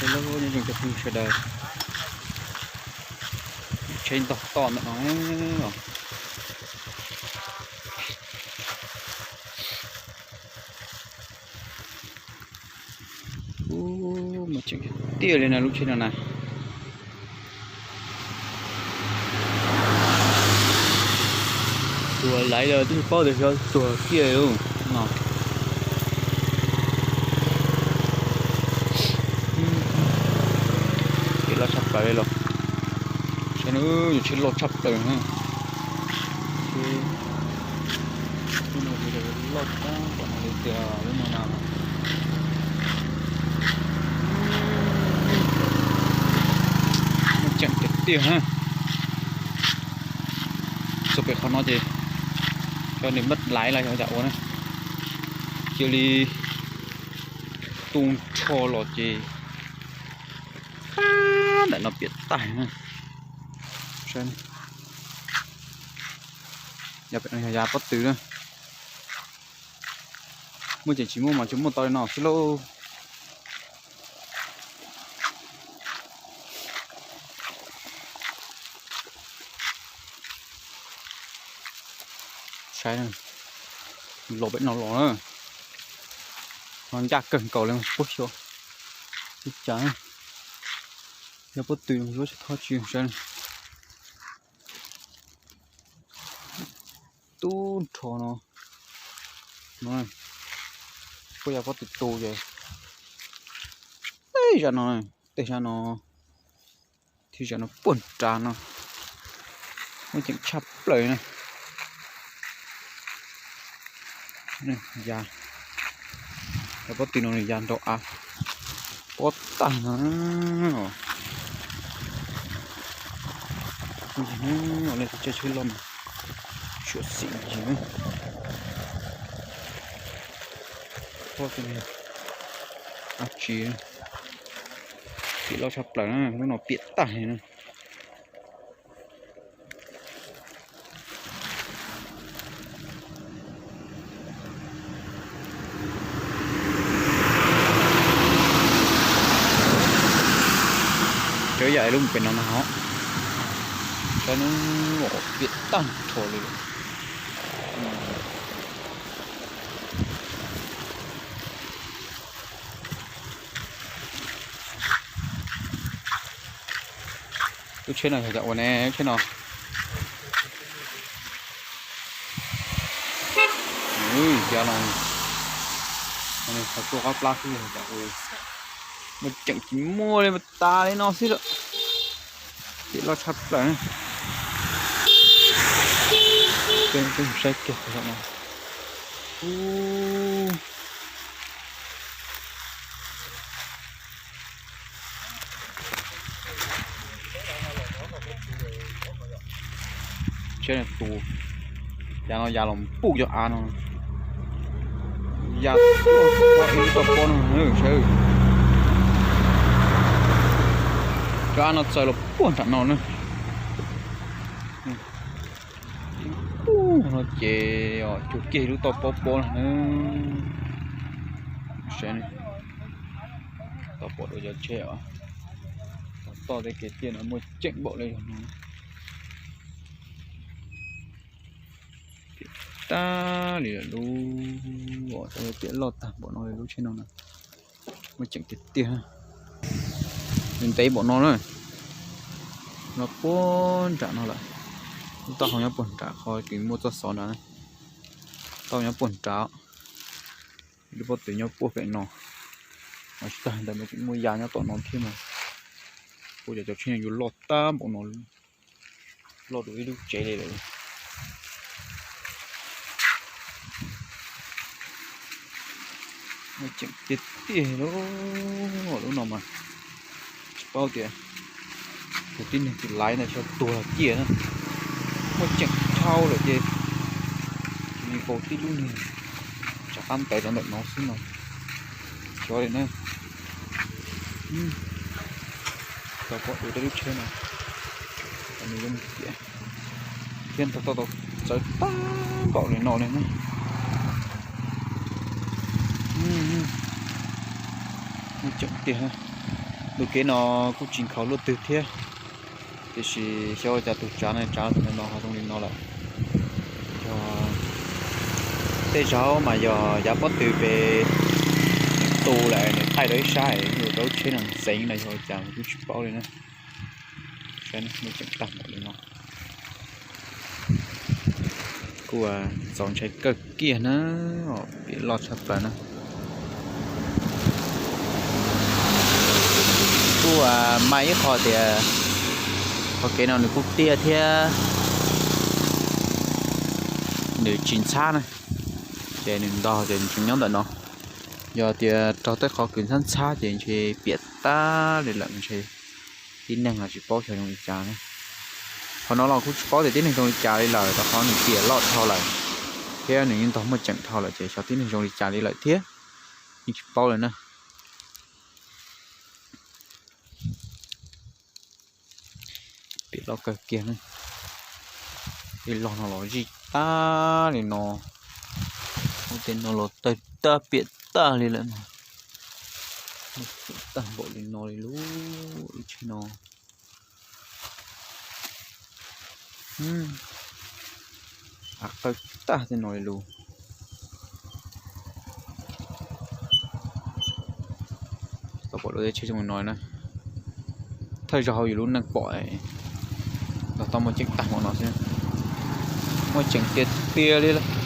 Los nyob zoo cov phooj ywg sawv daws, tsheb ntog toj ntawm no. Ub, muaj ceem tiag li na lub tsheb no na. Tuag laiv lawm twb tsis paub tias xyov tuag kiag li no. Ces loj tshaj plaws li los. Saib na, yus tsheb loj tshaj plaws na. Lub no ces loj tag npaum no li tiag lub no na. Muaj ceem tiag tiag na. Txog pem qhov no ces xyov nws mab laiv los xyov cas ua na, cia li tu nrho los ces ntawm no piam tag na. Saib, yog pem no yog yav pob tw na. Muaj ces tsis muaj mas tsuas muaj tau li no xwb lauj. Saib, los pem no los na, no ncaj kawg nkaus li, puab xyov li cas. Yog pob tw los yuav tsis thov tsis saib. Tub nrho no, no, puab yog pob tw tu ces tej zam no, tej zam no, thiab zam no puag nrad no, muaj ceem tshaj plaws na. Ya, yog pob tw no nws ya nrau av pob tag no. Tus tsheb loj mas suam xim ntsis na. Pob tw no, ab tsi, piam loj tshaj plaws na, lub no piam tag li na. Cov yam lub pem no na ho, saib nub, piam tag nrho li lawm. Lub tsheb no yog cov ua ne, lub tsheb no. Ya los, qhov tuaj qab plab xwb yog cov ua, muaj ceem tsis muaj li, tas li no xwb lawm. Piam loj tshaj plaws. Peb saib kiag qhov no. Tsheb tus, ya no ya los puj cov av no, ya tuaj pob ib lub toj pob no saib. Cov av no txaws los puag nram no na. Puag no ces cuag kiag lub toj pob pob no na. Saib, tau pom dua cov tsheb os, toj tej kev tiaj no muaj ceem npaum li yog no. Tag li lawm lub, piam loj tag npaum no li lub tsheb no na. Muaj ceem tiag tiag. Nws ntev npaum no na. Los puag nram no lawm. Lub taub hau nyob puag nram qhov kws muaj txoj xov nrad na. Taub hau nyob puag nrad. Lub pob tw nyob puag pem no. Mas tsis tag ntawd mas tseem muaj ya nyob tom no thiab mas. Ua cas cov tsheb no yuav loj tag npaum no, loj dua ib lub tsev li lawm. Muaj ceem tiag tiag li lub no mas tsis paub tias tus tib neeg tus laiv ntawd xyov tuag ciaj na. Muaj ceem dhau lawm ces cia li faus tib lub niag tshav qab ntais rau ntawm no xwb mas xyov li na. Tau pom dua tej lub tsheb no, nws zoo tias thiab ntau tau txawv tag npaum li no li na. Muaj ceem tiag. Ntu kev no kuj tsis nkhaus luaj twg thiab, tiam sis xyov ua cas tus tsav no tsav tus no ho zoo li no lawm. Yog tej zaum mas yog yav pob tw pem nws tu lawm nws thaij rau ib sab es rau lub tsheb no ntxeev no yog ua cas kuj tsis paub li na. Saib muaj tseem tag npaum li no. Kuj txaus ntshai kawg kiag na, piam loj tshaj plaws na. Kuj mas ib qho tias qhov kev no nws kuj tiaj thiab nws tsis ntxhab na, ces nws ntog ces nws tseem nyob ntawm no. Yog tias raug tej qhov kws ntxhab ntxhab ces ntshe piam tag li lawm ntshe. Tib neeg los tsis paub xyov zoo li cas na. Qhov no los kuj tsis paub tias tib neeg zoo li cas li lawm rau qhov nws piam loj dhau lawm thiab nws yeej ntog muaj tseem dhau lawm ces xyov tib neeg zoo li cas li lawm thiab, yeej tsis paub lawm na. Piam loj kawg kiag ne. Tej log no los zij tag li no, ua tej no los tawg tag piam tag li lawm no. Tag npaum li no li lub ib tsheb no. Av qawg tag tej no li lus. Tau pom lub tsheb zoo li no na, thawj zaug hauv yus lub neej pom los tau muaj ceeb tag npaum no xwb. Muaj tseem tiag tiag li lawm.